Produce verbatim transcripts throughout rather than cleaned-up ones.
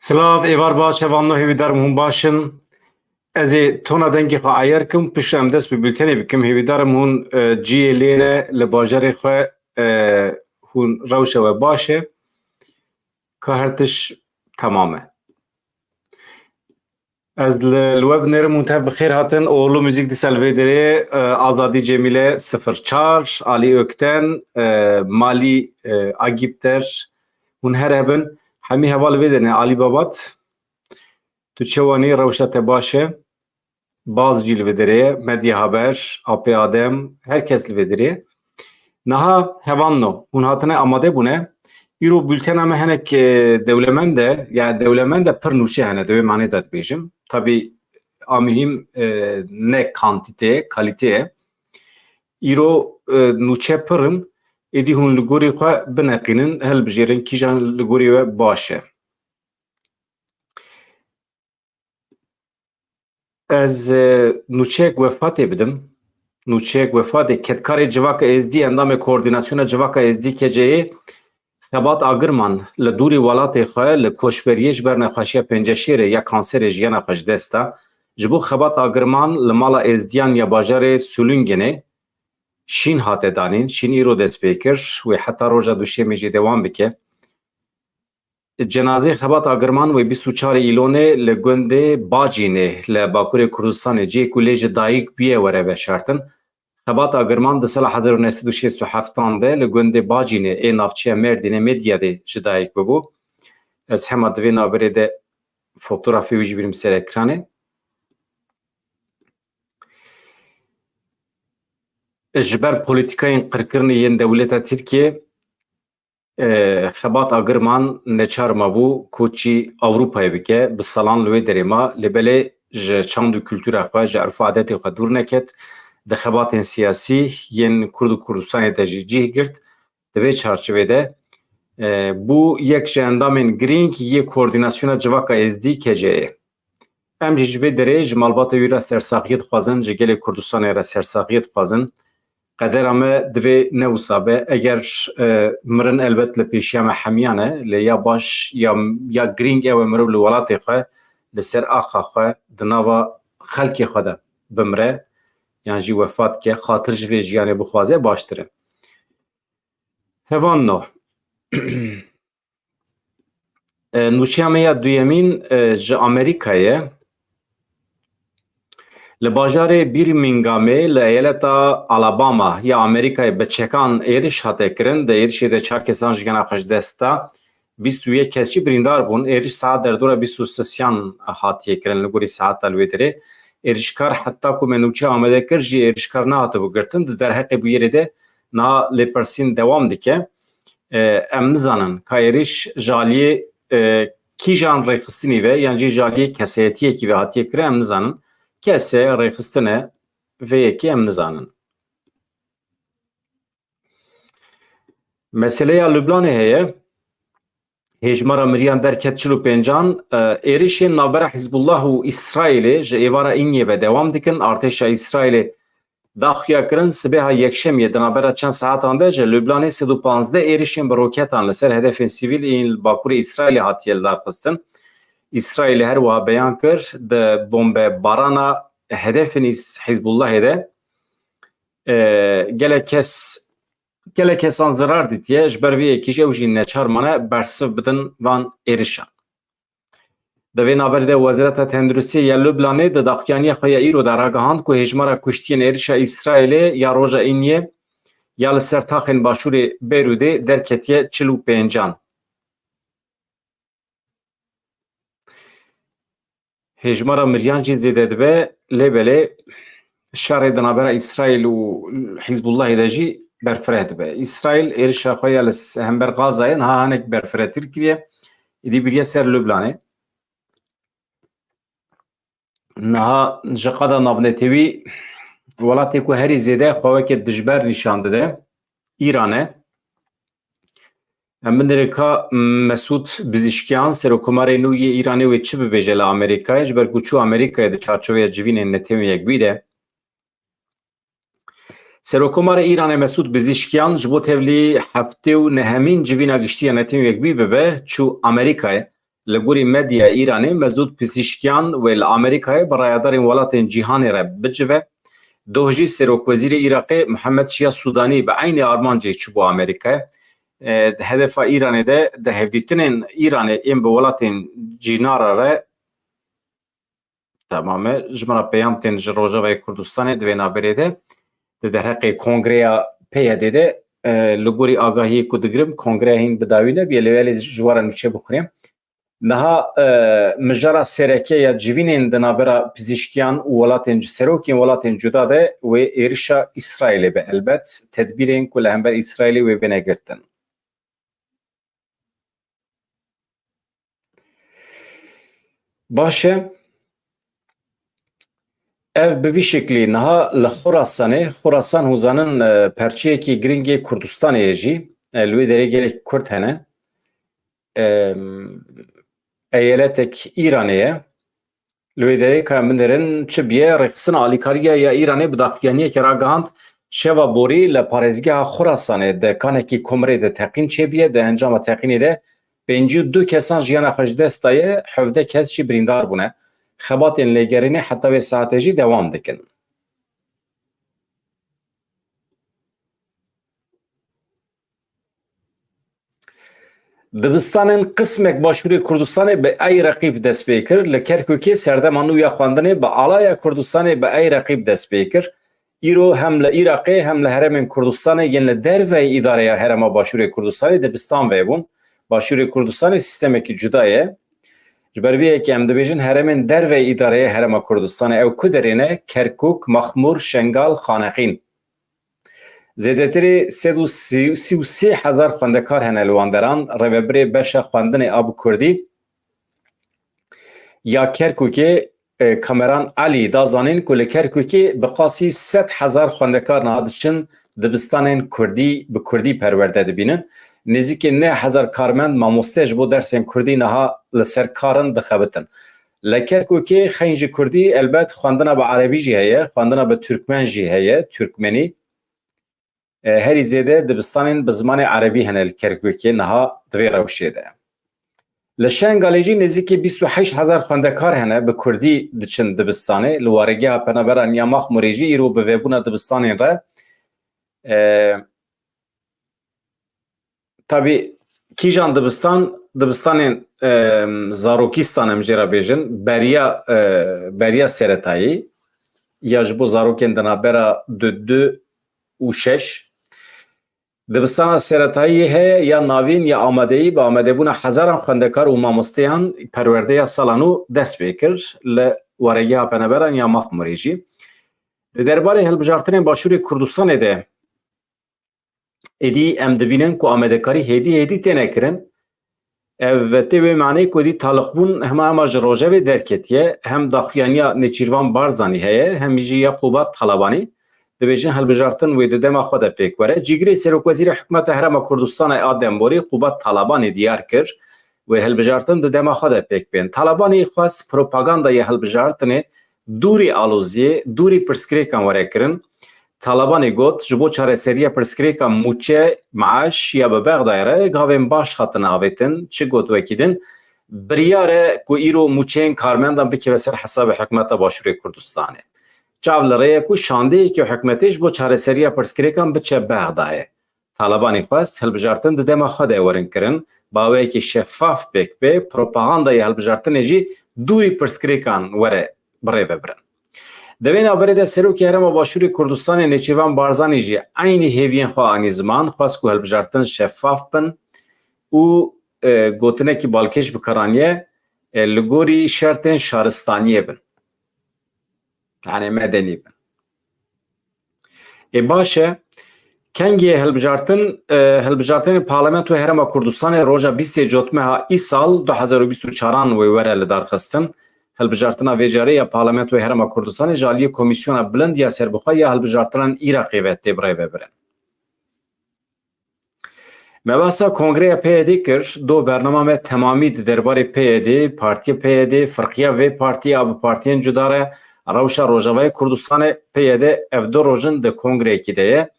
Silav, êvar baş, hevalno, hêvîdarim hûn baş in. Ez ê tona dengê xwe eyer kim, piştre em dest bi bultenê bikim. Hêvîdarim hûn, e, ciyê lê ne li bajarê xwe, e, hûn rewşa we baş e. Ka her tişt temam e. Ez li, li we binêrim hûn tev bi xêr hatin. Oğlu Müzik dîsa li vê derê, e, Azadî Cemîle sifir çar, Alî Ökten, e, Malî, e, Agîpter, hûn her hebin. Hemî heval vê derê, Alî Babat. Tu çewanî, rewşa te baş e? Baz jî li vê derê ye, Medya Haber, A P Adem, her kes li vê derê ye. Niha hevalno, hûn hatine amade bûne. Îro bultena me hinek, e, dewlemend e, yani dewlemend e, pir nûçe hene, di wê manê de dibêjim. Tabî a muhîm, e, ne kantîte ye, kalîte ye. Îro, e, nûçe pir in, êdî hûn li gorî xwe bineqînin, hilbijêrin kîjan li gorî we baş e. Ez, e, nûçeyek wefatê bidim. Nûçeyek wefatê kedkarê Civaka Êzdî, endamê Koordînasyona Civaka Êzdî, K C Ê, Xebat Agirman li dûrî welatê xwe li koçberiyê ji ber nexweşiya penceşêrê ya kanserê jiyana xwe ji dest da. Ji bo Xebat Agirman li mala Êzdiyan ya bajarê Sulungenê şîn hate danîn. Şîn îro dest pê kir. Wê heta roja Duşemê jî dewam bike. Cenazeyê Xebat Agirman wê bîst û çar Îlonê li gundê Bacînê li Bakurê Kurdistanê, cihê ku lê ji dayik bûye, were veşartin. Xebat Agirman di sala hezar û neh sed û şêst û heft de li gundê Bacînê ê navçeya Mêrdînê Medyadê ji dayik bûbû. Ez hema di vê navberê de fotografê wî jî bînim ser ekranê. Ji ber polîtîkayên qirkirinê yên dewleta Tirkiyê, e, Xebat Agirman neçar mabû koçî Ewropayê bike, bi salan li wê derê ma, lê belê ji çand û kultura xwe, ji erf û adetê xwe dûr neket, di xebatên siyasî yên Kurd û Kurdistanê de jî cih girt. Di vê çarçovê de, e, bû yek ji endamên girîng yê Koordînasyona Civaka Êzdî, K C Ê. Em jî ji vê derê ji malbata wî re sersaxiyê dixwazin, ji gelê Kurdistanê re sersaxiyê dixwazin. Qedera me divê ne wisa be. Eger, e, mirin elbet li pêşiya me hemiyan e, lê ya baş, ya, ya girîng ew e mirov li welatê xwe, li ser axa xwe, di nava xelkê xwe de bimire, yan jî wefat ke, xatir ji vê jiyanê bixwaze, baştir e. Hevalno. E, nûçeya me ya duyemîn, e, ji Amerîkayê ye. Li bajarê Birminghamê li eyaleta Alabama ya Amerîkayê bi çekan êriş hate kirin. Di êrişê de çar kesan jiyana xwe ji dest da. Bîst û yek kes jî birîndar bûn. Êriş saet derdora bîst û sisiyan hatiye kirin li gorî saeta li wê derê. Êrişkar heta ku me nûçe amade kir jî êrişkar nehatibû girtin. Di derheqê bûyerê de niha lêpirsîn dewam dike. E, em nizanin ka êrîş ji aliyê, e, kîjan rêxistinî ve yan jî ji aliyê kesayetiyekî ve hatiye kirin, em nizanin. Kese rêxistine vê yekê em nizanin. Meseleya Lubnanê heye. Hêjmara miriyan derket çil û pêncan. E, êrişên navbera Hizbullah û Îsraîlê ji êvara Înyê ve dewam dikin. Artêşa Îsraîlê daxuya kirin, sibeha yekşemiyê di navbera çend saetan de ji Lubnanê sed û panzdeh êrişên bi roketan li ser hedefên sivîl yên li bakurê Îsraîlê hatiye lidarxistin. Îsraîlê her wiha beyan kir, di bombebarana hedefên Îs-, Hizbullahê de, e, gelek kes, gelek kesan zirar dîtiye, ji ber vê yekê jî ew jî neçar mane bersiv bidin van êrişan. Di vê navberê de Wezareta Tenduristiyê ya Lubnanê di daxuyaniya xwe ya îro de ragihand ku hêjmara kuştiyên êrişa Îsraîlê ya roja Îniyê ya li ser taxên başûrê Beyrûdê derketiye çil û pêncan. Hêjmara miriyan jî zêde dibe, lê belê şerê di navbera Îsraîl û Hizbullahê de jî berfireh dibe. Îsraîl êrişa xwe ya li s-, hember Gazayê niha hinek berfirehtir kiriye, îdî biriye ser Lubnanê. Niha ji qada navnetewî welatê ku herî zêde xwe weke dijber nîşan dide, Îran e. Em binêrin ka Mesûd Pizîşkiyan, serokkomarê nû yê Îranê, wê çi bibêje li Amerîkayê, ji ber ku çû Amerîkayê di çarçoveya civînên Netewên Yekbûyî de. Serokkomarê Îranê Mesûd Pizîşkiyan ji bo tevlî heftê û nehemîn civîna giştî ya Netewên Yekbûyî bibe, çû Amerîkayê. Li gorî medya Îranê Mesûd Pizîşkiyan wê li Amerîkayê bi rayedarên welatên cîhanê re bicive. Doh jî Serokwezîrê Iraqê Mihemed Şiya Sûdanî bi eynî armancê çûbû Amerîkayê. E, di hedefa Îranê de di hevdîtinên Îranê ên bi welatên cînara re Tamam e. Ji min re peyam tên ji Rojavayê Kurdistanê di vê navberê de. Di derheqê kongreya P Y D'ê de, e, li gorî agahiyê ku digirim, kongreya hîn bi dawî nebiye, lê wê ji we re nûçe bixurêm. Niha, e, mijara sereke ya civînên di navbera pizîşkiyan û welatên, serokên welatên cuda de wê êrişa Îsraîlê be. Elbet tedbîrên ku li hember Îsraîlê wê bêne girtin. Baş e. Ev bi vî şeklî niha li Xurasanê, Xurasan hûzanin, e, perçeyekî giring ê Kurdistanê ye jî. E, li wê derê gelek Kurd hene. E, eyaletek Îranê ye. Li wê derê ka em binêrin çi biye, rêxistina alîkariya ya Îranê bi daxuyaniyekê ragihand, şeva borî li parêzgeha Xurasanê di kanekî komirê de teqîn çêbiye. Di encama teqînê de pêncî û du kesan jiyana xwe ji dest daye, hevdeh kes jî birîndar bûne. Xebatên lêgerînê heta vê saetê jî dewam dikin. Dibistanên qismek Başûrê Kurdistanê bi ey reqîb dest pê kir. Li Kerkûkê serdema nû ya xwendinê bi alaya Kurdistanê bi ey reqîb dest pê kir. Îro hem li Iraqê hem li herêmên Kurdistanê yên li derveyî îdareya Herêma Başûrê Kurdistanê dibistan vebûn. Başûrê Kurdistanê sîstemekî cuda ye. Ji ber vê yekê em dibêjin herêmên derveyî îdareya Herêma Kurdistanê ew ku derê ne? Kerkûk, Mexmûr, Şengal, Xaneqîn. Zêdetirî sed û sî û sê hezar xwendekar hene li wan deran. Rêvebirê beşa xwendinê a bi kurdî ya Kerkûkê, e, Kameran Elî da zanîn ku li Kerkûkê bi qasî sed hezar xwendekar niha diçin dibistanên kurdî, bi kurdî perwerde dibînin. Nêzîkî neh hezar karmend, mamoste ji bo dersên kurdî niha li ser kar in, dixebitin. Li Kerkûkê xeyn ji kurdî, elbet xwendina bi erebî jî heye, xwendina bi tirkmen jî heye, tirkmenî. E, herî zêde dibistanên bi zimanê erebî hene li Kerkûkê niha di vê rewşê de. Li Şengalê jî nêzîkî bîst û heşt hezar xwendekar hene bi kurdî diçin dibistanê. Li waregeha penaberan ya Maxmûrê jî îro bi vebûna dibistanên re, e, Tabî kîjan dibistan, dibistanên, e, zarokîstan em jê re bêjin, beriya, e, beriya seretayî ya ji bo zarokên di navbera du du û şeş. Dibistana seretayî heye ya navîn ya amadeyî bi amadebûna hezaran xwendekar û mamosteyan perwerdeya sala nû dest pê kir li waregeha penaberan ya Maxmûrê jî. Di derbarê hilbijartinên Başûrê Kurdistanê de êdî em dibînin ku amadekarî hêdî hêdî têne kirin. Ev tê wê maneyê ku êdî talixbûn hema hema ji rojevê derketiye. Hem daxuyaniya Nêçîrvan Barzanî heye, hem jî ya Qûbat Talabanî. Dibêjin hilbijartin wê di dema xwe de pêk were. Cîgirê Serokwezîrê Hikûmeta Herêma Kurdistanê a demborî Qûbat Talabanî diyar kir, wê hilbijartin di dema xwe de pêk bên. Talabanî xwest propagandaya hilbijartinê dûrî aloziyê, dûrî pirsgirêkan were kirin. Talabanî got, ji bo çareseriya pirsgirêka mûçe, meaş ya bi Bexdayê re gavên baş hatine avêtin, çi got wekî din, biryar e ku îro mûçeyên karmendan bikeve ser hesabê hikûmeta Başûrê Kurdistanê. Çav li rê ye ku şandeyekî hikûmetê ji bo çareseriya pirsgirêkan biçe Bexdayê. Talabanî xwest hilbijartin di dema xwe de werin kirin, bi awayekî şefaf pêk bê, propagandaya hilbijartinê jî dûrî pirsgirêkan were birêvebirin. Di vê navberê de Serokê Herêma Başûrê Kurdistanê Nêçîrvan Barzanî jî eynî hêviyên xwe anî ziman, xwest ku hilbijartin şefaf bin û, e, gotinekî balkêş bi kar aniye, e, li gorî şertên şaristaniyê bin. Yani medenî bin. Ê baş e. Kengê hilbijartin, e, hilbijartinên Parlamentoya Herêma Kurdistanê roja bîstê Cotmeha îsal du hezar û bîst û çaran wê were lidarxistin. Hilbijartina vê carê ya Parlamentoya Herêma Kurdistanê ji aliyê Komîsyona Bilind ya Serbixwe ya Hilbijartinan Iraqê ve tê birêvebirin. Me behsa Kongreya P Y D kir, do bernama me temamî di derbarê P Y D, partiyê P Y D, firqiya vê partiyê a bi partiyên cuda re, rewşa Rojavayê Kurdistanê. P Y D ev du roj in di kongreyekî de ye.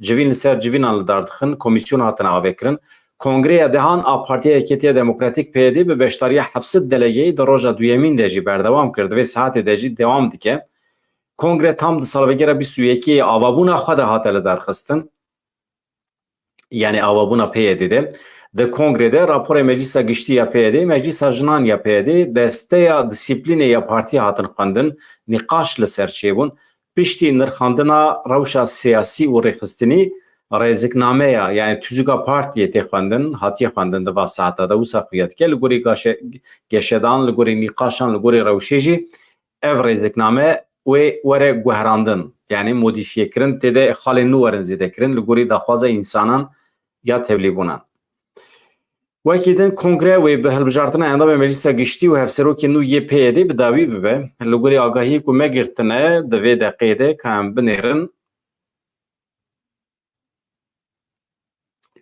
Civîn li ser civînan li dar dixin, komîsyon hatine avêkirin. Kongreya dehan a Partiya Yeketiya Demokratîk, P Y D, bi beşdariya heft sed delegeyî di roja duyemîn de jî berdewam kir. Di vê saetê de jî dewam dike. Kongre tam di salvegera bîst û yekê avabûna xwe de hate lidarxistin. Yanî avabûna P Y D de. Di kongrê de raporê Meclisa Giştî ya P Y D, Meclisa Jinan ya P Y D, desteya disiplînê ya partiyê hatin xwendin, nîqaş li ser çêbûn. Piştî nirxandina rewşa siyasî û rêxistinî, rêziknameya, yanî tuzûka partiyê tê xwendin, hatiye xwendin di va saeta de, wisa xuya dike, li gorî gaşe-, geşedan, li gorî nîqaşan, li gorî rewşê jî ev rêzikname wê were guherandin, yanî modîfiyekirin, tê de xalên nû werin zêdekirin, li gorî daxwaza însanan ya tevlîbûnan. Wekî din kongre wê bi hilbijartina endamê Meclisa Giştî û hevserokê nû yê P Y D bi dawî bibe. Li gorî agahiyê ku me girtine di vê deqê de ka em binêrin,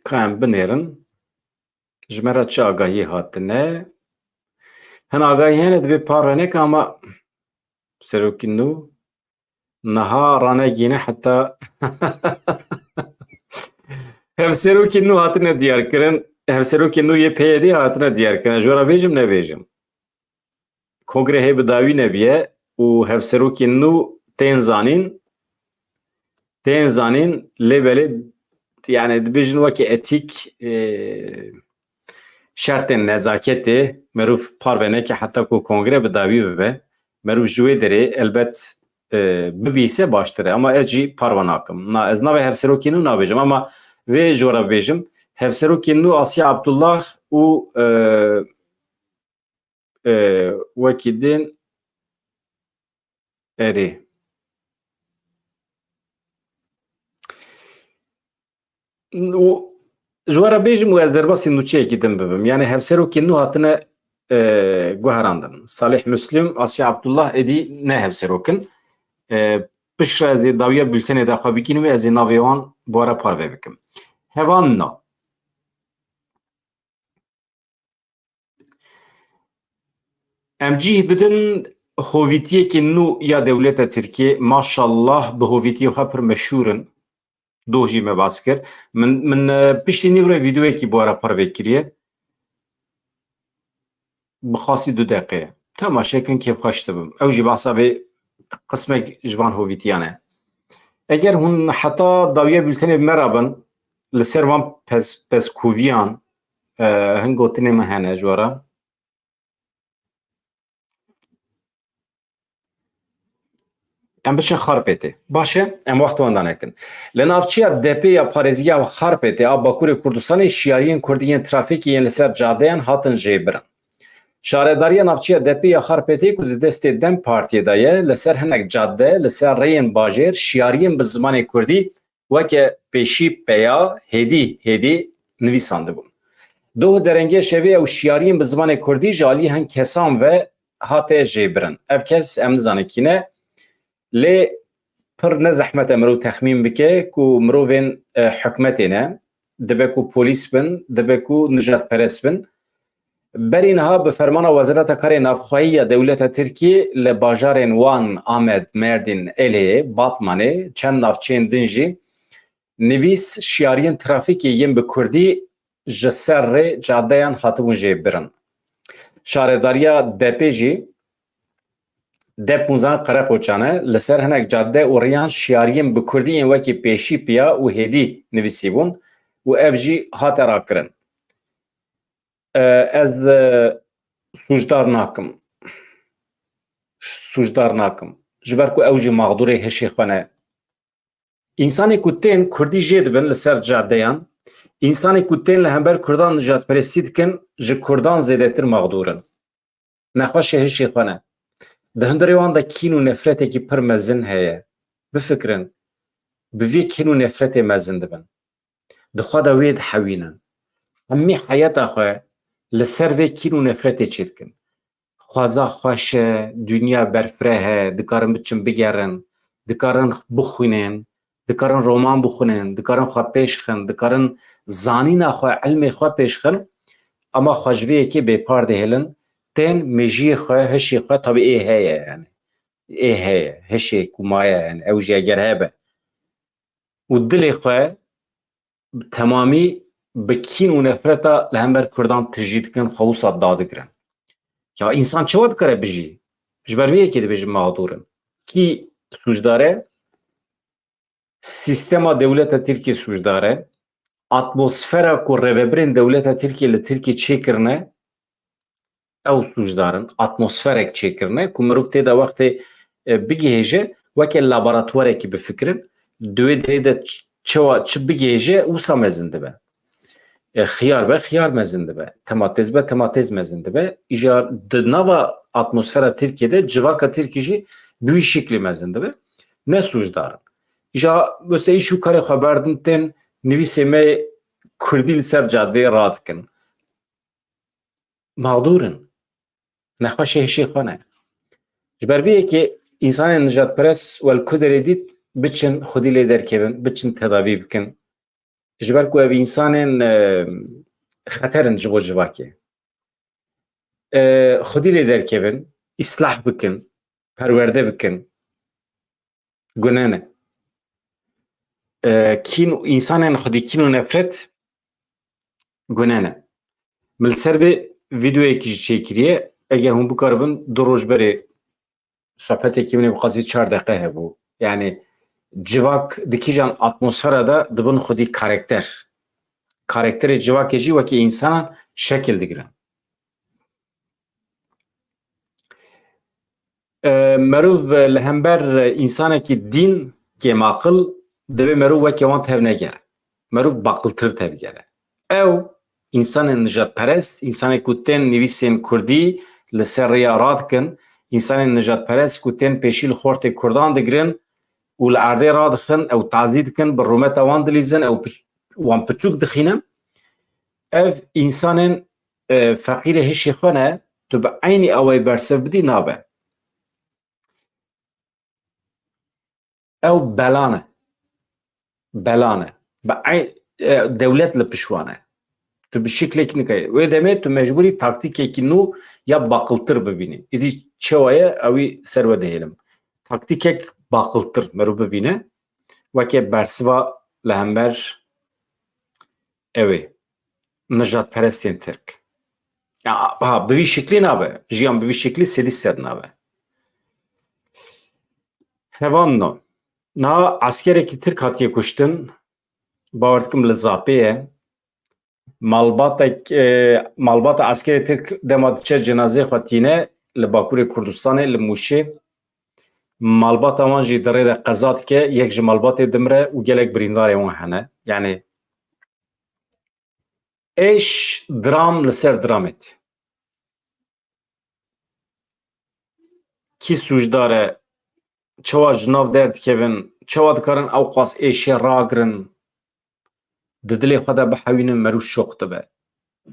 ka em binêrin. Ji me re çi agahî hatine? Hin agahî hene, divê parve neke, ama serokî nû niha ranegîne heta hevserokî nû hatine diyarkirin. Hevserokî nû yê P Y D hatine diyarkirin. Ji we re bêjim, nebêjim? Kongre hê bi dawî nebiye û hevserokên nû tên zanîn, tên zanîn, lê belê, yani, dibêjin weke etîk, e, şertên nezaketê, merûv parve neke heta ku kongre bi dawî bibe. Merûv ji wê derê elbet, e, bibîse baştir e, ama ez jî parve nakim. Na, ez navê hevserokê nû nabêjim, ama vê ji we re bibêjim, hevserokên nû Asiye Abdullah û, e, e, wekî din erê. Û ji we re bêjim û ez derbasî nûçeyekî din bibim. Yani hevserokên nû hatine, e, guherandin. Salih Muslim, Asiye Abdullah êdî ne hevserok in. E, piştre ez ê dawiya bultenê de xwe bigînim û ez ê navê wan bi we re parve bikim. Hevalno. Em cih bidin hovîtiyekî nû ya dewleta Tirkiyê. Maşallah, bi hovîtiyê xwe pir meşhûr in. Doh jî me bas kir. Min, min, e, piştî nîvre vîdeoyekî bi we re parve kiriye. Bi xasî du deqe. Temaşe kin, kêfxweş dibim. Ew jî behsa vê qismek ji van hovîtiyan e. Eger hûn heta dawiya bultenê bi me re bin, li ser van pez-, pezkoviyan, e, hin gotinê min hene ji we re. Em biçin Xarpêtê. Baş e, em wext wan danekin. Li navçeya D P ya parêziya Xarpêtê a Bakurê Kurdistanê şiyariyên kurdî yên trafîkê yên li ser cadeyan hatin jêbirin. Şaredariya navçeya D P ya Xarpêtê ku di destê dem Partiyê de ye, li ser hinek cadde, li ser rêyên bajêr şiyariyên bi zimanê kurdî weke pêşî peya hêdî hêdî nivîsandibûn. Doh derengê şevê ew şiyariyên bi zimanê kurdî ji alî hin kesan ve hate jêbirin. Ev kes em nizanin kî ne, lê pir ne zehmet e mirov texmîn bike ku mirovên, e, hikûmetê ne, dibe ku polîs bin, dibe ku nijadperest bin. Berî niha bi fermana Wezareta Karê Navxweyî ya dewleta Tirkiyê li bajarên Wan, Amed, Merdîn, Êlihê, Batmanê, çend navçeyên din jî nivîs şiyariyên trafîkê yên bi kurdî ji ser rê cadeyan hatibûn jêbirin. Şaredariya D P jî, D P ponzdan Qereqoçan e, li ser hinek cadde û riyan şiyariyên bi kurdî yên wekî pêşî piya û hêdî nivîsîbûn û ev jî hate rakirin. E, ez, e, sûcdar nakim. Sûcdar nakim. Ji ber ku ew jî mexdûrê hişê xwe ne. Însanê ku tên kurdî jê dibin li ser cadeyan, însanê ku tên li hember kurdan nijadperestî dikin, ji kurdan zêdetir mexdûr in. Nexweşê hişê xwe ne. Di hundirê wan de kîn û nefretekî pir mezin heye. Bifikirin, bi vê kîn û nefretê mezin dibin. Di xwe de wê dihewînin. Hemî heyeta xwe li ser vê kîn û nefretê çêdikin. Xweza xweş e, dinya berfireh e, dikarin biçin bigerin, dikarin bixwînin, dikarin roman bixwînin, dikarin xwe pêş xin, dikarin zanîna xwe, ilmê xwe pêş xin, ama xwe ji vê yekê bêpar dihêlin, tên mêjiyê xwe, hişê xwe, tabî ê heye yani. Ê heye, hişê ku maye yani, ew jî eger hebe. Û dilê xwe bi temamî bi kîn û nefreta li hember Kurdan tijî dikin, xwe wisa dadigirin. Ya însan çawa dikare bijî? Ji ber vê yekê dibêjin mexdûr in. Kî sûcdar e? Sîstema dewleta Tirkiyê sûcdar e. Atmosfera ku rêvebirên dewleta Tirkiyê li Tirkiyê çêkirine, ew sûcdar in. Atmosferek çêkirine ku mirov tê de wextê, e, bigihêje, weke laboratuwarekî bifikirin. Di wê derê de ç-, çawa çi bigihêje, wisa mezin dibe. E, xiyar be, xiyar mezin dibe. Tematêz be, tematêz mezin dibe. Îcar di nava atmosfera Tirkiyê de civaka Tirkî jî bi wî şiklî mezin dibe. Ne sûcdar in. Îja wisa îş û karê xwe berdin tên nivîsê me Kurdî li ser cadeyê radikin. Mexdûr in. Nexweşê hişê xwe ne. Ji ber vê yekê însanên nijadperest wel ku derê dît biçin xwedî lê derkevin, biçin tedavî bikin. Ji ber ku ev însanên, e, xeter in ji bo civakê. E, xwedî lê derkevin, îslah bikin, perwerde bikin. Gune ne. E, kîn, însanên xwedî kîn û nefret gune ne. Min li ser vê vîdeoyekî jî çêkiriye. Eger hûn bikaribin, du roj berê sohbetekî min ê bi qasî çar deqe hebû. Yani civak di kîjan atmosfera de dibin xwedî karakter. Karakterê civakê jî wekî însanan şekil digirin. E, merov li hember însanekî dîn kêmaqil divê merov weke wan tevnegere. Merov baqiltir tevgere. Ew însanên nijadperest, însanê ku tên nivîsên kurdî li ser rêya radikin, însanên nijadperest ku tên pêşî li xortê kurdan digirin û li erdê radixin, ew tazî dikin, bi rûmeta wan dilîzin, ew piç-, wan piçûk dixînin. Ev însanên, e, feqîrê hişê xwe ne, tu bi eynî awayî bersiv bidî nabe. Ew belan e. Belan e. Bi ey-, e, dewlet li pişt wan e. Tu bi şiklekî nikayî. Wê demê tu mecbûrî taktîkekî nû ya baqiltir bibînî. Îdî çawa ye, ewî ser we dihêlim. Taktîkek baqiltir merû bibîne. Weke bersiva li hember ew ê. Nijadperestên Tirk. Ya, ha, bi vî şiklî nabe. Jiyan bi vî şiklî sedî sed nabe. Hevanno. Niha eskerekî Tirk hatiye kuştin. Bawer dikim li Zapê ye. Malbatek, e, malbata eskerê Tirk dema diçe cenazeyê xwe tîne li Bakurê Kurdistanê, li Mûşê. Malbata wan jî di rê de qeza dike, yek ji malbatê dimire û gelek birîndarê wan hene. Yani êş dram li ser dramê tê. Kî sûcdar e? Çawa ji nav derdikevin? Çawa dikarin ew qas êşê ragirin? Di dilê xwe de bihewînin, merû şoq dibe.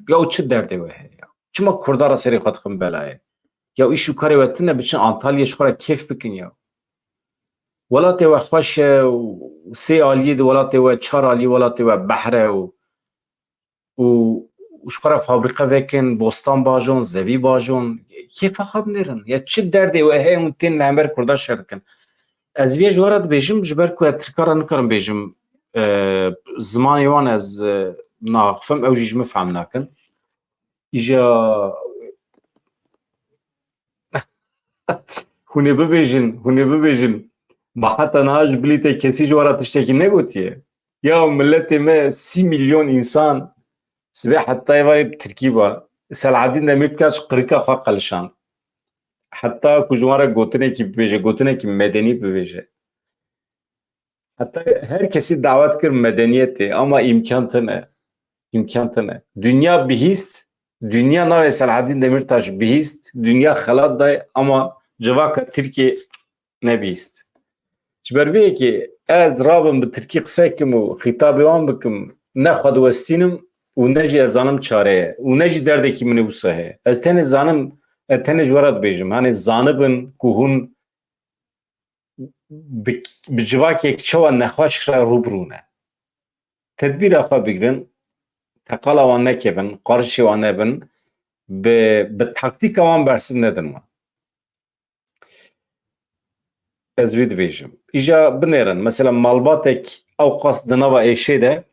Ya û çi derdê we heye ya? Çima Kurda re serê xwe dixin belayê? Ya îş û karê we tune, biçin Antalyayê ji xwe re kêf bikin ya. Welatê we xweş e û sê aliyê di welatê we, çar aliyê welatê we behr e û û ji xwe re fabrîqe vekin, bostan bajon, zevî bajon, kêfa xwe binêrin. Ya çi derdê we heye hûn tên li hember Kurda şer dikin? Ez vê ji we re dibêjim, ji ber ku ez Tirka re nikarim bêjim, e, zimanê wan ez, e, naxifim, ew jî ji min fehm nakin. Îja hûn ê bibêjin, hûn ê bibêjin. Ma heta niha ji bilî te kesî ji we re tiştekî negotiye. Ya miletê me sî milyon însan sibê heta êvarê bi tirkî ba. Selahedîn Demîrtaş qirika xwe qelişand. Heta ku ji wan re gotinekî bibêje, gotinekî medenî bibêje. Heta her kesî dawet kir medeniyetê, ama îmkan tune. Îmkan tune. Dinya bihîst, dinya navê Selahedîn Demîrtaş bihîst, dinya xelat day, ama civaka Tirkiyê nebîst. Ji ber vê yekê ez rabim bi tirkî qise kim û xîtabê wan bikim, ne xwe diwestînim û ne jî ez zanim çare ye û ne jî derdekî min ê wisa heye. Ez tenê zanim, ez tenê ji we re dibêjim, hanê zanibin ku hûn bi, bi civakek çawa nexweş re rû bi rû ne. Tedbîra xwe bigirin, teqala wan nekevin, qarişê wan nebin, bi, bi taktîka wan bersiv nedin wan. Ez wî dibêjim. Îja binêrin, mesela malbatek ewqas di nava êşê de,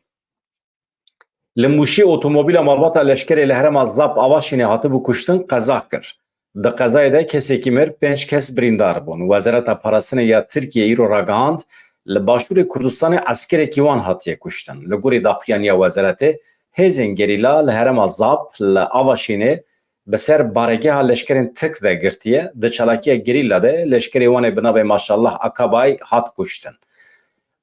Li Mûşê otomobîla malbata leşkerê li herêma Zap Avaşînê hatibû kuştin qeza kir. Di qezayê de kesekî mir, pênc kes birîndar bûn. Wezareta Parastinê ya Tirkiyê îro ragihand, li Başûrê Kurdistanê eskerekî wan hatiye kuştin. Li gorî daxuyaniya wezaretê, hêzên gerîla li herêma Zap li Avaşînê bi ser baregeha leşkerên Tirk de girtiye. Di çalakiya gerîla de leşkerê wan ê bi navê Maşallah Akabay hat kuştin.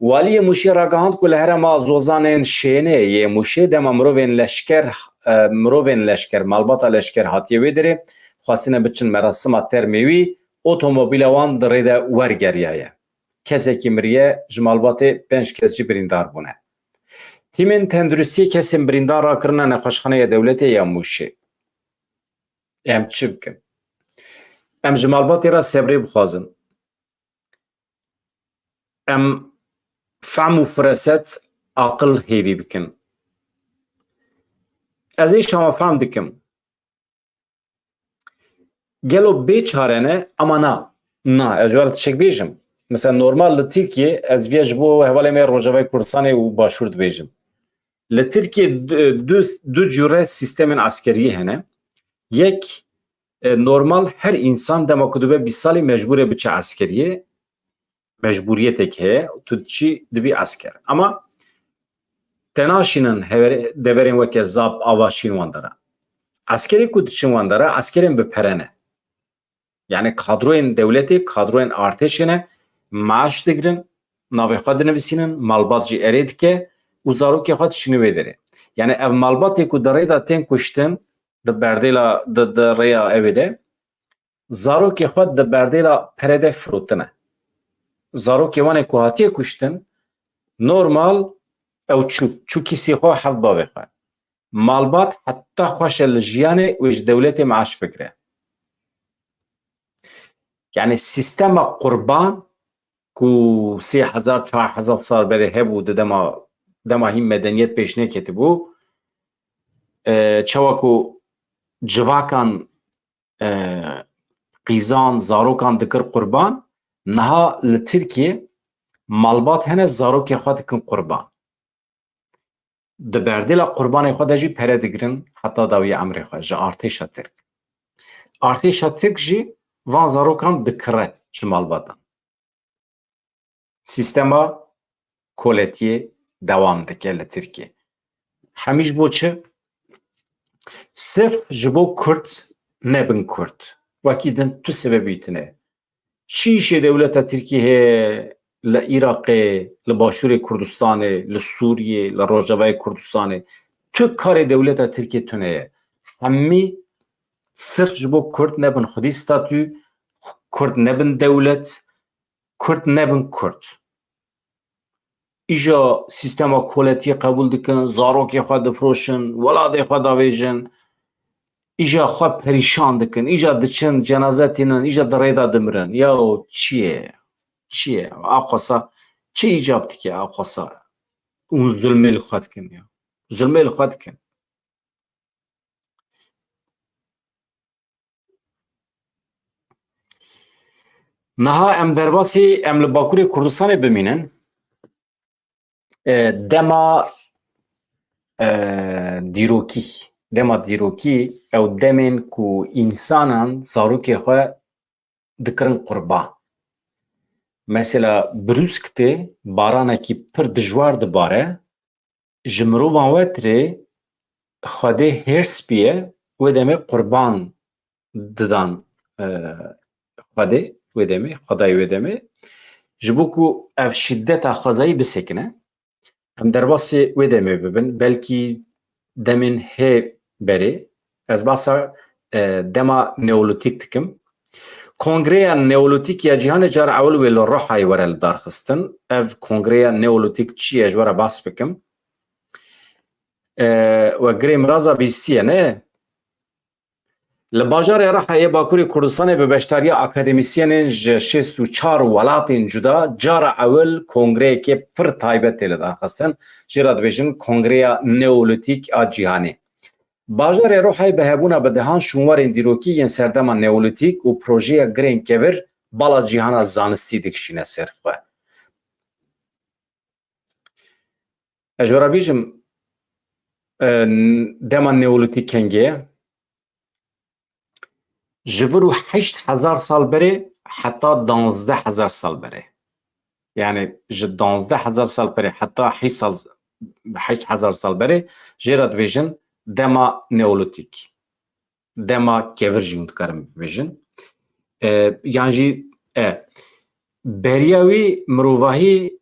Waliyê Mûşê ragihand ku li herêma Zozanên Şênê yê Mûşê dema mirovên leşker, e, mirovên leşker, malbata leşker hatiye wê derê, xwestine biçin merasima termê wî, otomobîla wan di rê de wergeriyaye. Kesekî miriye, ji malbatê pênc kes jî birîndar bûne. Tîmên tenduristiyê kesên birîndar rakirine nexweşxaneya dewletê ya Mûşê. Em çi bikin? Em ji malbatê re sebrê bixwazin. Em fehm û firaset, aqil hêvî bikin. Ez ê şama fehm dikim. Gelo bê çare ne? Ama na. Na, ez ji we re tiştek bêjim. Mesela normal li Tirkiyê, ez viya ji bo hevalê me Rojavayê Kurdistanê û Başûr dibêjim. Li Tirkiyê du, du, du cure sîstemên eskeriyê hene. Yek, e, normal her însan dema ku dibe bîst salî mecbûr e biçe eskeriyê. Mecbûriyetek heye, tu diçî dibî esker. Ama te naşînin hever-, deverên weke Zap, Avaşîn wan de re. Eskerê ku diçin wan de re, eskerên bi pere ne. Yani kadroyên dewletê, kadroyên artêşê ne, maaş digirin, navê xwe dinivîsînin, malbat jî erê dike û zarokê xwe dişîne wê derê. Yani ev malbatê ku di rê de tên kuştin, di berdêla, di, di rêya ewê de, zarokê xwe di berdêla pere de firotine. Zarokê wan ê ku hatiye kuştin, normal ew çû, çû kîsê xwe, heft bavê xwe. Malbat heta xweş e li jiyanê wê ji dewletê maaş bigire. Yani sîstema qurban ku sê hezar, çar hezar sal berê hebû, di dema, dema hîn medeniyet pêş neketibû, e, çawa ku civakan, e, qîzan, zarokan dikir qurban, niha li Tirkiyê malbat hene zarokê xwe dikin qurban. Di berdêla qurbanê xwe de jî pere digirin heta dawiya emrê xwe ji artêşa Tirk. Artêşa Tirk jî van zarokan dikire ji malbatan. Sîstema koletiyê dewam dike li Tirkiyê. Hemî ji bo çi? Sirf ji bo Kurd nebin Kurd. Wekî din tu sebebî tune. Çi îşê dewleta Tirkiyê heye li Iraqê, li Başûrê Kurdistanê, li Sûriyê, li Rojavayê Kurdistanê? Tu karê dewleta Tirkiyê tune ye. Hemî sirf ji bo Kurd nebin xwedî statû, Kurd nebin dewlet, Kurd nebin Kurd. Îja sîstema koletiyê qebûl dikin, zarokê xwe difroşin, welatê xwe davêjin, îja xwe perîşan dikin, îja diçin cenaze tînin, îja di rê de dimirin. Ya çi ye? Çi ye? Aqasa çi îcab dike aqasa? Hûn zulmê li xwe dikin ya. Zulmê li xwe dikin. Niha em derbasî, em li Bakurê Kurdistanê bimînin. E, dema, e, dîrokî, dema dîrokî ew demên ku însanan zarokê xwe dikirin qurban. Mesela brûsk tê, baranekî pir dijwar dibare, ji mirovan we tirê Xwedê hêrs biye, wê demê qurban didan, e, Xwedê, wê demê, Xwedayê wê demê. Ji bo ku ev şîdeta xwezayî bisekine, em derbasê wê demê bibin, belkî demên hê berê, ez basa, e, dema Neolîtîk dikim. Kongreya Neolîtîk ya Cîhanê cara ewil wê li Rohayê were li dar xistin. Ev Kongreya Neolîtîk çi ye, ji we re bas bikim. E, we girê miraza bîstiye, ne? Li bajarê Rihayê Bakurê Kurdistanê bi beşdariya akademîsyenên ji şêst û çar welatên cuda cara ewil kongreyekê pir taybet tê lidarxistin. Jê re dibêjin Kongreya Neolîtîk a Cîhanê. Bajarê Rihayê bi hebûna bi dehan şûnwarên dîrokî yên serdema Neolîtîk û projeya girên kevir bala cîhana zanistî dikişîne ser xwe. Ez ji we re bêjim, e, dema Neolîtîk kengê ye. Ji vir û heşt hezar sal berê heta danzdeh hezar sal berê. Yani ji danzdeh hezar sal berê heta heşt sal, heşt hezar sal berê jê re dibêjin dema Neolîtîk. Dema kevir jî hûn dikarin bibêjin. E, yan jî, e, beriya wî mirovahî,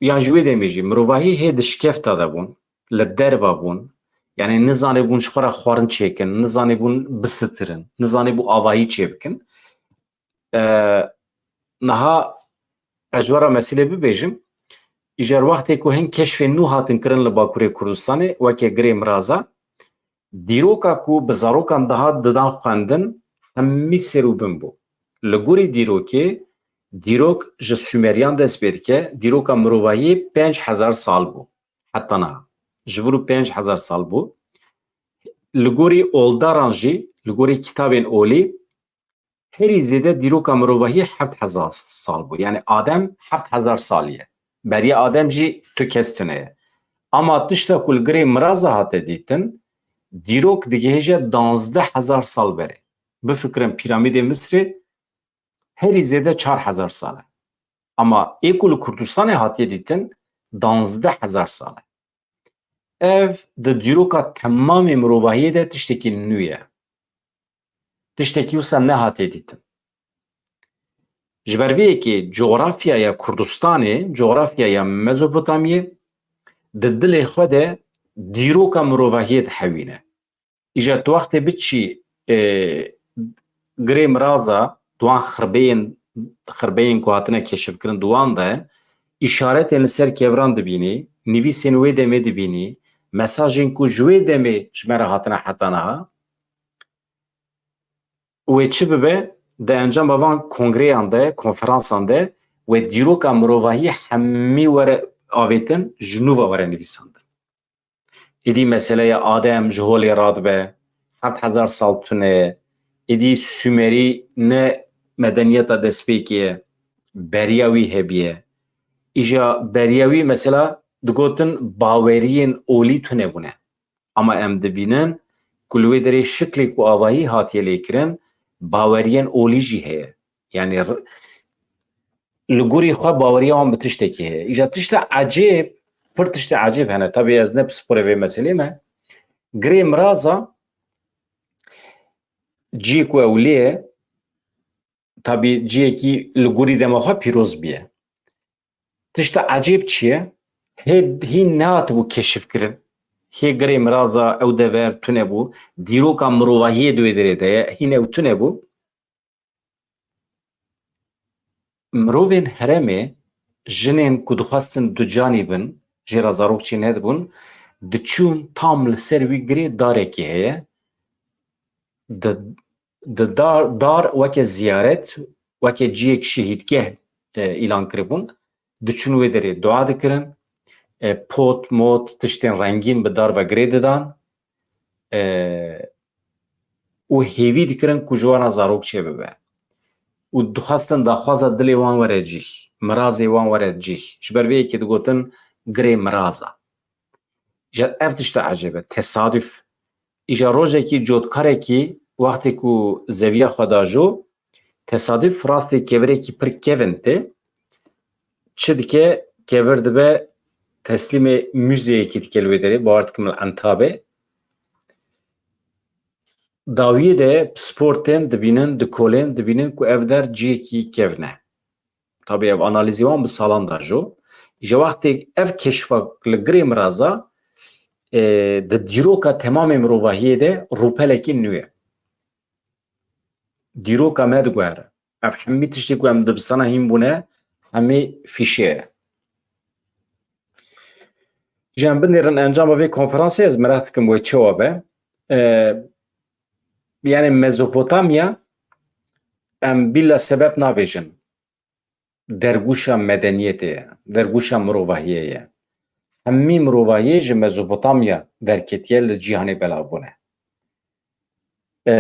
yan ji wê demê jî mirovahî hê di şikefta de bûn, li derva bûn. Yani nizanîbûn ji xwe re xwarin çêkin, nizanîbûn bisitin, nizanîbû avahî çêbikin. E, niha ez ji we re meselê bibêjim. Îcar wextê ku hin keşfên nû hatin kirin li Bakurê Kurdistanê, weke Girê Miraza, dîroka ku bi zarokan dihat didan xwendin, hemî ser û bin bû. Li gorî dîrokê, dîrok ji Sumeriyan dest pê dike, dîroka mirovahiyê pênc hezar sal bû. Heta niha. Ji vir û pênc hezar sal bû. Li gorî oldaran jî, li gorî kitabên olî, herî zêde dîroka mirovahiyê heft hezar sal bû. Yani Adem heft hezar salî ye. Beriya Adem jî tu kes tune ye. Ama tişta ku li Girê Miraza hate dîtin, dîrok digihêje danzdeh hezar sal berê. Bifikirin, pîramîdê Misirê herî zêde çar hezar sal e. Ama ê ku li Kurdistanê hatiye dîtin, danzdeh hezar sal e. Ev di dîroka temamê mirovahiyê de tiştekî nû ye. Tiştekî wisa nehatiye dîtin. Ji ber vê yekê cografyaya Kurdistanê, cografyaya Mezopotamyê di dilê xwe de dîroka mirovahiyê dihewîne. Îja tu wextê biçî, e, Girê Miraza, di wan xirbeyên, xirbeyên ku hatine keşifkirin di wan de, îşaretên li ser keviran dibînî, nivîsên wê demê dibînî, mesajên ku ji wê demê ji me re hatine heta niha. Wê çi bibe, di encama van kongreyan de, konferansan de, wê dîroka mirovahiyê hemî were avêtin, ji nû ve were nivîsandin. Êdî meseleya Adem ji holê radibe, heft hezar sal tune ye. Êdî Sumerî ne medeniyeta destpêkê ye, beriya wî hebiye. Îja beriya wî mesela digotin baweriyên olî tune bûne. Ama em dibînin ku li wê derê şiklê ku avahî hatiye lêkirin, baweriyên olî jî heye. Yani r-, li gorî xwe baweriya wan bi tiştekî heye. Îja tişta ecêb, pir tiştê ecêb hene. Tabî ez ne pisporê vê meselê me. Girê Miraza cî ku ew lê ye, tabî ciyekî li gorî dema xwe pîroz bûye. Tişta ecêb çi ye? Hê hîn nehatibû keşifkirin. Hê Girê Miraza ew dever tune bû. Dîroka mirovahiyê di wê derê de ye. Hîn ew tune bû. Mirovên herêmê, jinên ku dixwestin ducanî bin, jê re zarok çê nedibûn, diçûn tam li ser wî girê darekî heye. Di, di dar, dar weke ziyaret, weke ciyek şehîdgeh, e, îlan kiribûn. Diçûn wê derê dua dikirin. E, pot, mot, tiştên rengîn bi dar ve girê didan. E, û hêvî dikirin ku ji wan re zarok çêbibe. Û dixwestin daxwaza dilê wan were cih, mirazê wan were cih. Ji ber vê yekê digotin Girê Miraza. Îja ev tişta ecêb e, tesaduf. Îja rojekî cotkarekî wextê ku zeviya xwe da jo, tesaduf rastê kevirekî pir kevin tê. Çi dike? Kevir dibe teslîmê muzeyekî dike li wê derê, bawer dikim li Entabê. Dawiyê de pispor tên dibînin, dikolên, dibînin ku ev der cihekî kevn e. Tabî ev analîzê wan bi salan da jo. Îja wextê ev keşfa li Girê Miraza, e, di dîroka temamê mirovahiyê de rûpelekî nû ye. Dîroka me diguhere. Ev hemî tiştê ku em dibistana hîn bûne, hemî fîşe ye. Ji em binêrin encama vê konferansê, ez merak dikim wê çawa be. E, yani Mezopotamya, em bîla sebeb nabêjin. Dergûşa medeniyetê ye, dergûşa mirovahiyê ye. Hemî mirovahiyê ji Mezopotamya derketiye, li cîhanê belav bûne. E,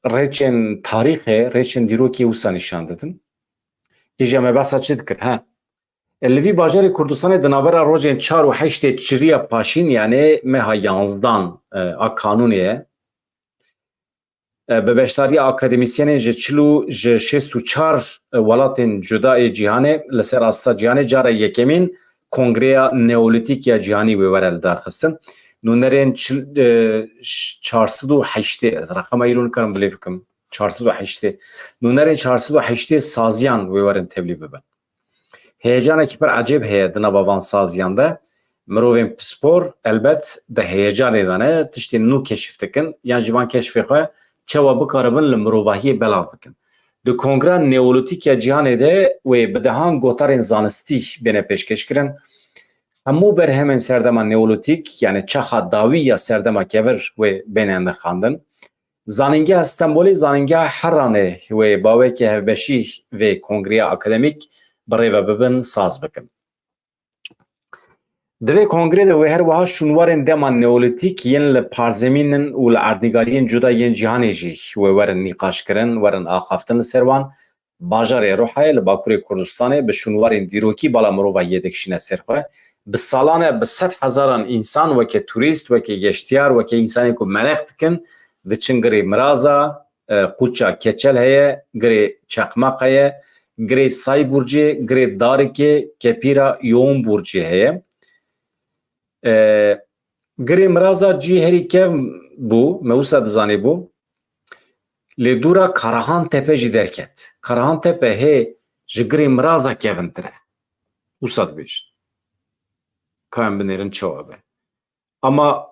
rêçên tarîxê, rêçên dîrokê wisa nîşan didin. Îja me behsa çi dikir, ha? Li vî bajarê Kurdistanê di navbera rojên çar û heştê çiriya paşîn, yanê meha yanzdan, e, a kanûnê ye. E, bi beşdariya akademîsyenên ji çil û, ji şêst û çar welatên cuda ê cîhanê li ser asta cîhanê cara yekemîn Kongreya Neolîtîk ya Cîhanî wê were lidarxistin. Nûnerên çil, e, ş-, çar sed û heştê, ez reqema îro nikarim bilêv bikim, çar sed û heştê. Nûnerên çar sed û heştê saziyan wê werin tevlî bibin. Heyecanekî pir ecêb heye di nava van saziyan de. Mirovên pispor, elbet, di heyecanê de ne, tiştên nû keşif dikin, yan jî van keşfê xwe çawa bikaribin li mirovahiyê belav bikin. Di Kongra Neolîtîk ya Cîhanê de wê bi dehan gotarên zanistî bêne pêşkêş kirin. Hemû berhemên serdema Neolîtîk, yanî çaxa dawî ya serdema kevir, wê bêne nirxandin. Zanîngeha Stenbolê, zanîngeha Heranê wê baweke hevbeşî vê kongreya akademîk bi rê ve bibin, saz bikin. Di vê kongrê de wê her wiha şûnwarên dema neolîtîk yên li parzemînin û li erdnîgariyên cuda yên cîhanê jî wê werin nîqaşkirin, werin axaftin li ser wan. Bajarê Ruhayê li Bakurê Kurdistanê bi şûnwarên dîrokî bala mirovahiyê dikişîne ser xwe. Bi salan e bi sed hezaran însan weke turîst, weke geştiyar, weke însanên ku mereq dikin, diçin Girê Miraza, e, Qûça Keçel heye, Girê Çeqmaq heye, Girê Sayburcê, Girê Darikê, Kepîra Yoğunburcê heye. E, Girê Miraza cî herî kevn bû, me wisa dizanîbû. Lê dûra Karahan Tepe jî derket. Karahan Tepe hê ji Girê Miraza kevintir e. Wisa dibêjin. Ka em binêrin çawa be. Ama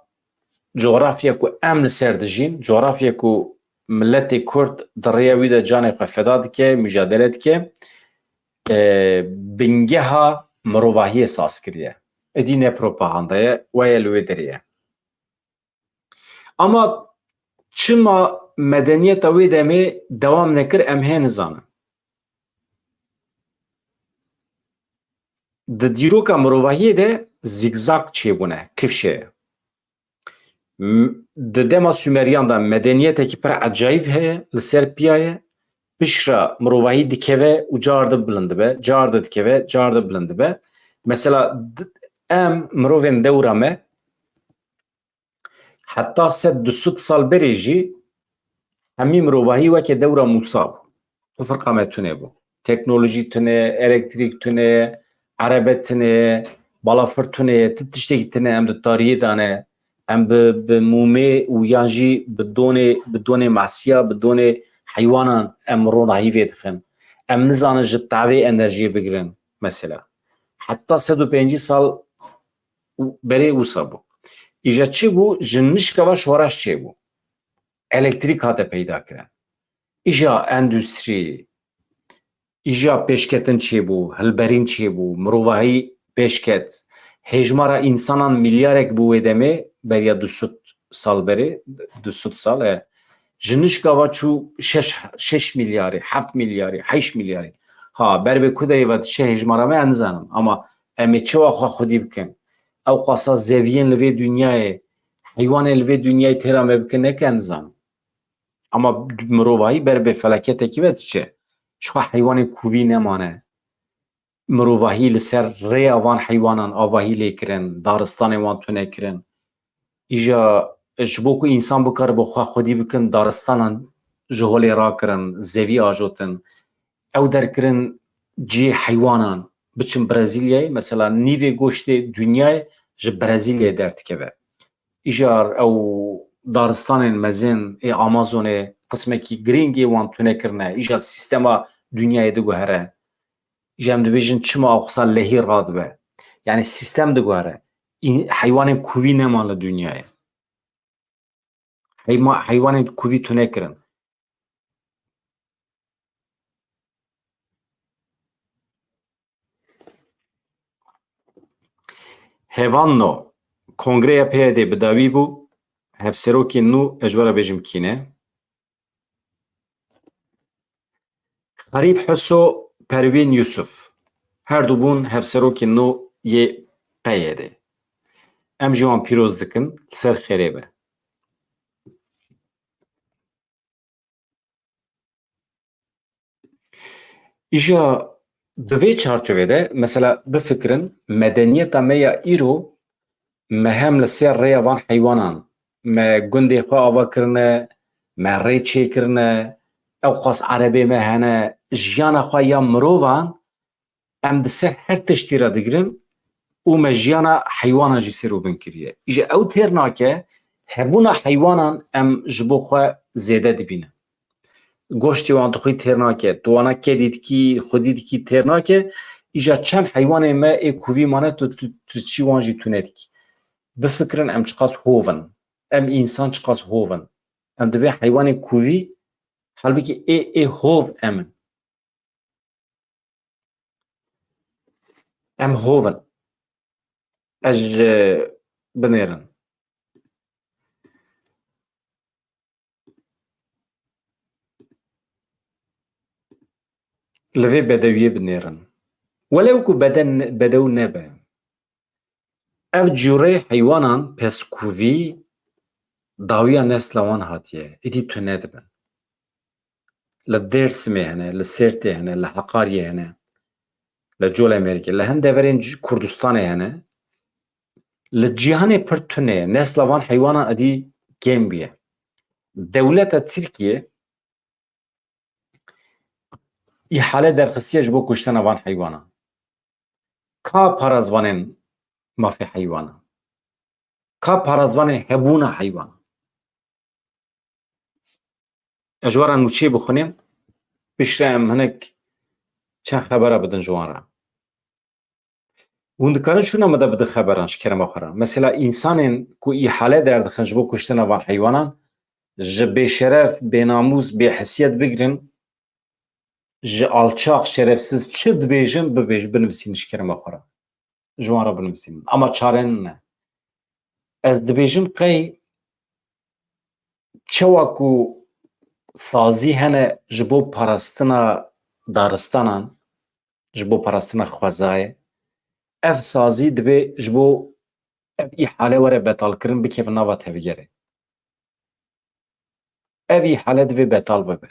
coğrafya ku em li ser dijîn, coğrafya ku miletê Kurd di rêya wî de canê xwe feda dike, mujadele dike, e, bingeha mirovahiyê saz kiriye. Êdî ne propaganda ye, weye li wê derê ye. Ama çima medeniyeta wê demê dewam nekir, em hê nizanin. Di dîroka mirovahiyê de zîgzag çêbûne, kifşe ye. M-, di dema Sumeriyan de medeniyetekî pir ecayîb heye, li ser piya ye, piştre mirovahî dikeve û car di bilind dibe, car di dikeve, car di bilind dibe. Mesela, d-, em mirovên dewra me, heta sed du sed sal berê jî hemî mirovahî weke dewra Mûsa bû. Tu firqa me tune bû. Teknolojî tune, elektrîk tune, erebe tune, balafir tune, ti tiştekî tune em di tariyê de ne. Em bi, bi mûmê û yan jî bi donê, bi donê masiya, bi donê heywanan em ronahî vê dixin. Em nizanin ji tavê enerjiyê bigirin, mesela. Heta sed û pêncî sal û berê wisa bû. Îja çi bû? Ji nişka ve şoreş çêbû. Elektrîk hate peyda kirin. Îja endûstrî, îja pêşketin çêbû, hilberîn çêbû, mirovahî pêşket. Hêjmara însanan milyarek bû wê demê, beriya du sed sal berê, du sed sal e. Ji nişka ve çû şeş, şeş milyarî, heft milyarî, heşt milyarî. Ha, ber bi ku derê ve diçe hêjmara me, ez nizanim. Ama em ê çawa xwe xwedî bikin? Ew qasa zeviyên li vê dinyayê, heywanên li vê dinyayê têra me bikin, neke nizanim. Ama mirovahî ber bi felaketekî ve diçe. Ji xwe heywanên kûvî nemane. Mirovahî li ser rêya van heywanan avahî lê kirin, daristanên wan tune kirin. Îja ji bo ku însan bikaribe xwe xwedî bikin, daristanan ji holê rakirin, zevî ajotin. Ew derkirin cihê heywanan, biçin Brezîlyayê, mesela nîvê goştê dinyayê ji Brezîlyayê derdikeve. Îjar ew daristanên mezin ê Amazonê qismekî girîng ê wan tune kirine. Îja sîstema dinyayê diguhere. Îja em dibêjin çima ew qisa lehî radibe. Yanî sîstem diguhere. Î-, heywanên kûvî neman li dinyayê. Heyma-, heywanên kûvî tune kirin. Hevan no. Kongreya P Y D'ê bi dawî bû. Hevserokên nû, ez ji we re bêjim kî ne. Xerîb Huso, Perwîn Yusuf. Her du bûn hevserokên nû yê P Y D'ê. Em jî wan pîroz dikin, li ser xêrê be. Îja Di vê çarçovê de, mesela, bifikirin, medeniyeta me ya îro, me hem li ser rêya van heywanan, me gundê xwe ava kirine, me rê çêkirine, ewqas erebê me hene, jiyana xwe ya mirovan, em di ser her tiştî re digirin û me jiyana heywanan jî sêr û bin kiriye. Îja ew têr nake, hebûna heywanan em ji bo xwe zêde dibînin. Goştê wan tu xwî têr nake, tu wana kedî dikî, xwedî dikî têr nake. Îja çend heywanê me ê kuvî mane tu, tu, tu çî wan jî tune dikî. Bifikirin em çiqas hov in. Em însan çiqas hov in. Em dibê heywanê kuvî, halbikî ê, ê hov em in. Em hov in. Ez ji binêrin. Li vê bedewiyê binêrin. Welew ku beden, bedew nebe. Ev cûreyê heywanan peskûvî dawiya nesla wan hatiye. Êdî tune dibin. Li Dêrsimê hene, li Sêrtê hene, li Heqariyê hene, li Colemêrgê, li hin deverên c-, Kurdistanê hene. Li cîhanê pir tune ye. Nesla van heywanan êdî kêm bûye. Dewleta Tirkiyê îhale derxistiye ji bo kuştina van heywanan. Ka parêzvanên mafê heywanan? Ka parêzvanên hebûna heywanan? Ez ji we re nûçeyê bixwînim, piştre em hinek çend xebera bidin ji wan re. Hûn dikarin şûna min de bidin xeberan ji kerema xwe re. Mesela, însanên ku îhale derdixin ji bo kuştina van heywanan, ji bêşeref, bênamûs, bêhesiyet bigirin, ji alçaq, şerefsiz çi dibêjin, bibêj-, binivîsînin ji kerema xwe re. Ji wan re binivîsînin. Ama çare nîne. Ez dibêjim qey çawa ku sazî hene ji bo parastina daristanan, ji bo parastina xwezayê, ev sazî dibê ji bo ev îhale were betalkirin, bikeve nava tevgerê. Ev îhale divê betal bibe.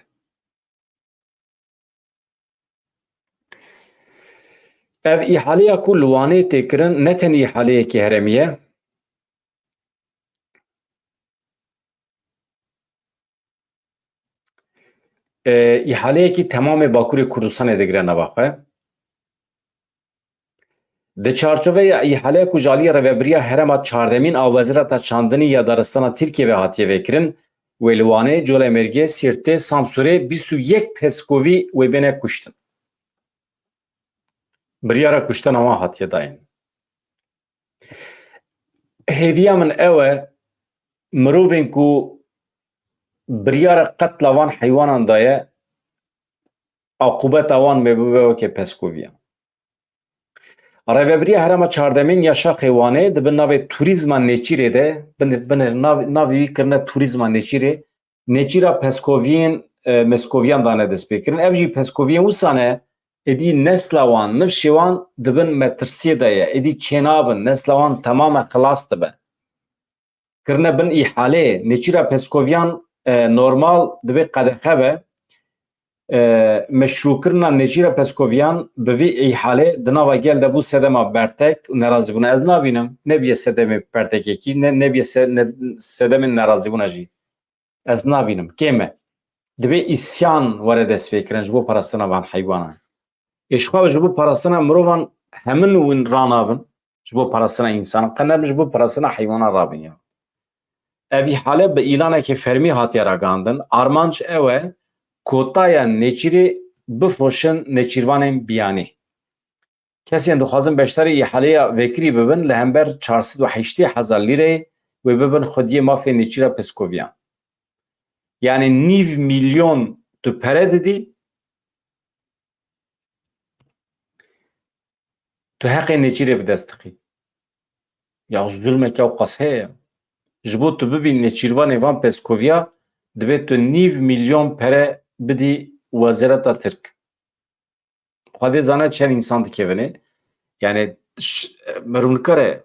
Ev îhaleya ku li Wanê tê kirin, ne tenê îhaleyekî herêmî ye. E, îhaleyekî temamê Bakurê Kurdistanê digire nava xwe. Di çarçoveya îhaleya ku ji aliyê Rêvebiriya Herêma Çardemîn a Wezareta Çandinî ya Daristana Tirkiyê ve hatiye vêkirin, wê li Wanê, Colemêrgê, Sîrtê, Samsûrê bîst û yek peskovî wê bêne kuştin. Biryara kuştina wan hatiye dayîn. Hêviya min ew e, mirovên ku biryara qetla van heywanan daye, aqûbeta wan me bibe weke peskoviyan. Rêvebiriya Herêma Çardemîn ya Şaxê Wanê di bin navê turîzma nêçîrê de, bin, bin nav, navê wî kirine turîzma nêçîrê, nêçîra peskoviyên, e, meskoviyan dane destpêkirin. Ev jî peskoviyên wisa ne, êdî nesla wan, nifşê wan di bin metirsiyê de ye. Êdî çênabin, nesla wan temamen xilas dibe. Kirine bin îhaleyê. Nêçîra peskoviyan, e, normal divê qedexe be. E, meşrûkirina nêçîra peskoviyan bi vî îhalê di nava gel de bû sedema bertek û nerazîbûna. Ez nabînim, neviye sedemê bertekekî, ne, neviye se-, ne, sedemên nerazîbûna jî. Ez nabînim, kêm e. Divê îsyan were destpêkirin ji bo parastina van heywanan. Êşxwe ji bo parastina mirovan hemin win ranabin, ji bo parastina însanan, qe ne ji bo parastina heywanan rabin ya. Ev îhale bi îlanekî fermî hatiye ragihandin. Armanc ew e, kotaya nêçîrê bifoşin nêçîrvanên biyanî. Kesên dixwazin beşdarî îhaleya vekirî bibin, li hember çar sed û heştê hezar lîreyê wê bibin xwediyê mafê nêçîra piskoviyan. Yanî nîv milyon tu pere didî, tu heqê nêçîrê bi dest dixî. Ya zulmek ew qas heye ya. Ji bo tu bibî nêçîrvanê van peskoviya, divê tu nîv milyon pere bidî wezareta Tirk. Xwedê zane çend însan dikevine. Yani ş-, merûnikar e.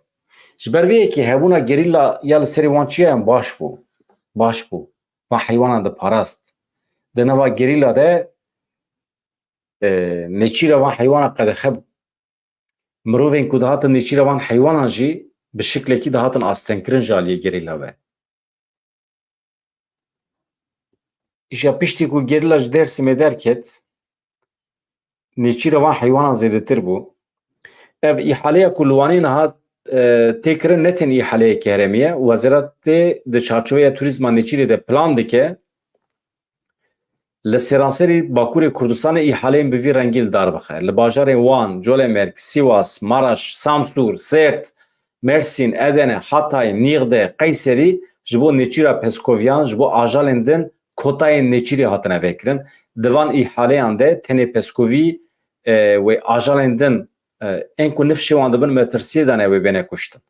Ji ber vê yekê hebûna gerîla ya li serê wan çi ye? Baş bû. Baş bû. Van heywanan diparast. Di nava gerîla de e, nêçîra van heywana qedexe bû. Mirovên ku dihatin nêçîra van heywanan jî bi şiklekî dihatin astengkirin ji aliyê gerîla ve. Îja piştî ku gerîla ji Dêrsimê derket, nêçîra van heywanan zêdetir bû. Ev îhaleya ku li Wanê niha, e, tê kirin ne tenê îhaleyeke herêmî ye. Wezîretê di çarçoveya turîzma nêçîrê de plan dike, li seranserî Bakurê Kurdistanê îhaleyên bi vî rengî li dar bixe. Li bajarên Wan, Colemêrg, Sîwas, Maraş, Samsûr, Sêrt, Mersîn, Edene, Hatay, Nîğde, Qeyserî ji bo nêçîra pezkoviyan, ji bo ajalên din kotayên nêçîrê hatine vekirin. Di van îhaleyan de tenê pezkovî, e, wê ajalên din, e, ên ku nifşê wan dibin metirsiyê de ne wê bêne kuştin.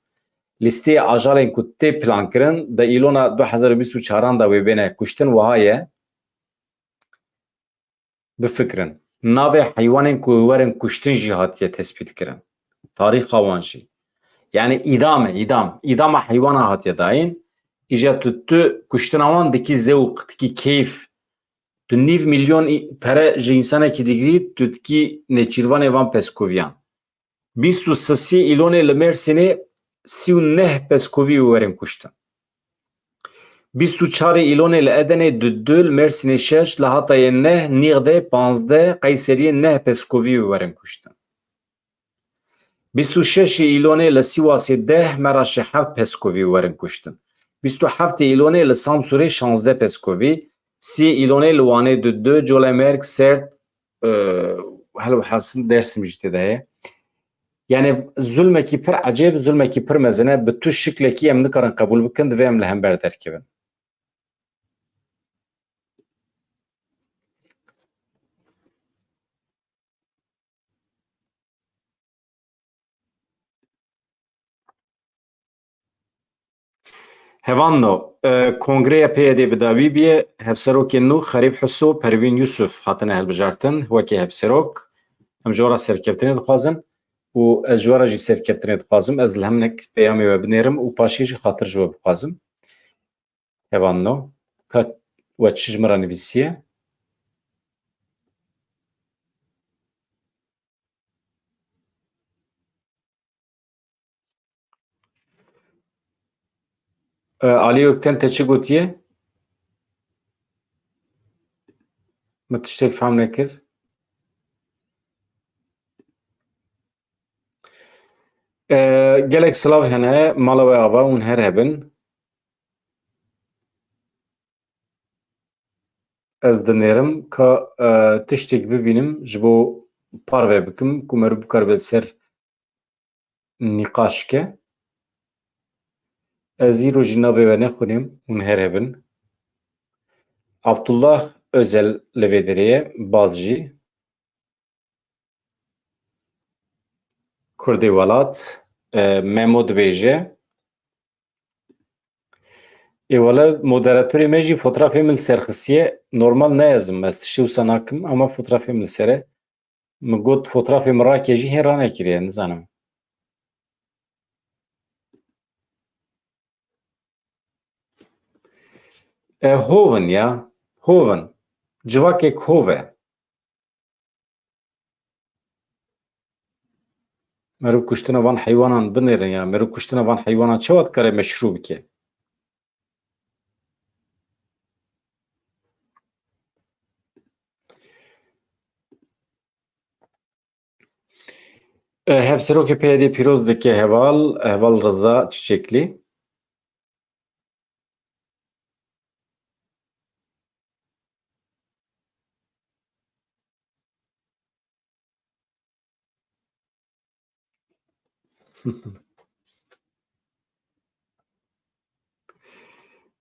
Lîsteyê ajalên ku tê plankirin di îlona du hezar û bîst û çaran de wê bêne kuştin wiha ye. Bifikirin. Navê heywanên ku werin kuştin jî hatiye tespîtkirin. Tarîxa wan jî. Yani îdam e, îdam. Îdama heywana hatiye dayîn. Îja tu, tu kuştina wan dikî zewq, dikî keyf. Tu nîv milyon î-, pere ji însanekî digirî, tu dikî nêçîrvanê van pezkoviyan. Bîst û sisê îlonê li Mêrsînê sî û neh pezkovî werin kuştin. Bîst û çarê îlonê li Edenê du, du, li Mêrsînê şeş, li Hatayê neh, Nîğdê panzdeh, Qeyseriyê neh pezkovî werin kuştin. Bîst û şeşê îlonê li Sîwasê deh, Meraşê heft pezkovî werin kuştin. Bîst û heftê îlonê li Samsûrê şazdeh pezkovî, sê îlonê li Wanê du, du, Colemêrg, Sêrt, e, helwehasil Dêrsim jî tê de ye. Yani zulmekî pir ecêb, zulmekî pir mezin e. Bi tu şiklekî em nikarin qebûl bikin, divê em li hember derkevin. Hevalno, e, kongreya P Y D'ê bi dawî bûye, hevserokên nû Xerîb Huso, Perwîn Yusuf hatine hilbijartin wekî hevserok. Em ji we re serkeftinê dixwazin û ez ji we re jî serkeftinê dixwazim. Ez li hemnek peyamê we binêrim û paşê jî xatir ji we bixwazim. Hevalno, ka we çi ji min re nivîsiye? E, Alî Ökten te çi gotiye? Min tiştek fehm nekir. E, gelek silav hene, mala we ava hûn her hebin. Ez dinêrim ka, e, tiştek bibînim, ji bo parve bikim, ku meriv bikaribe li ser nîqaş ke. Ez îro jî navê we nexwînim, hûn her hebin. Abdullah Özel li vê derê ye, Baz jî. Kurdê welat, e, Memo dibêje. Ê wele, moderatorê me jî fotrafê min li ser xistiye. Normal ne ez im, ez tiştê wisa nakim, ama fotrafê min li ser e. Min got fotrafê min rake jî hê ranekiriye, nizanim. E, hov in ya, hov in. Civakek hov e. Meriv kuştina van heywanan binêrin ya. Meriv kuştina van heywanan çawa dikare meşrû bike? E, hevserokê P Y D'ê pîroz dike heval, heval Riza Çiçekli.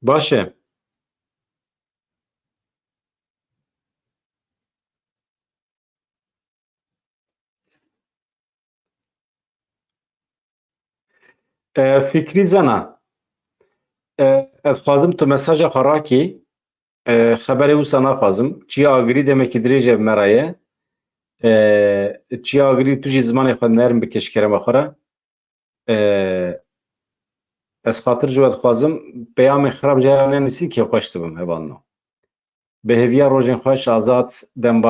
Baş e. E, Fikrî Zena, e, ez xwazim tu mesaja xwe rakî, e, xeberê wisa naxwazim. Çiya agirî demekî dirêj e bi me re ye. E, çiya agirî tu jî zimanê xwe nerm bike ji kerema xwe re. E, ez xatir ji we dixwazim, peyamê xirab jê re nenivîsî kêfxweş dibim, hevalno. Bi hêviya rojên xweş, azad, dem baş.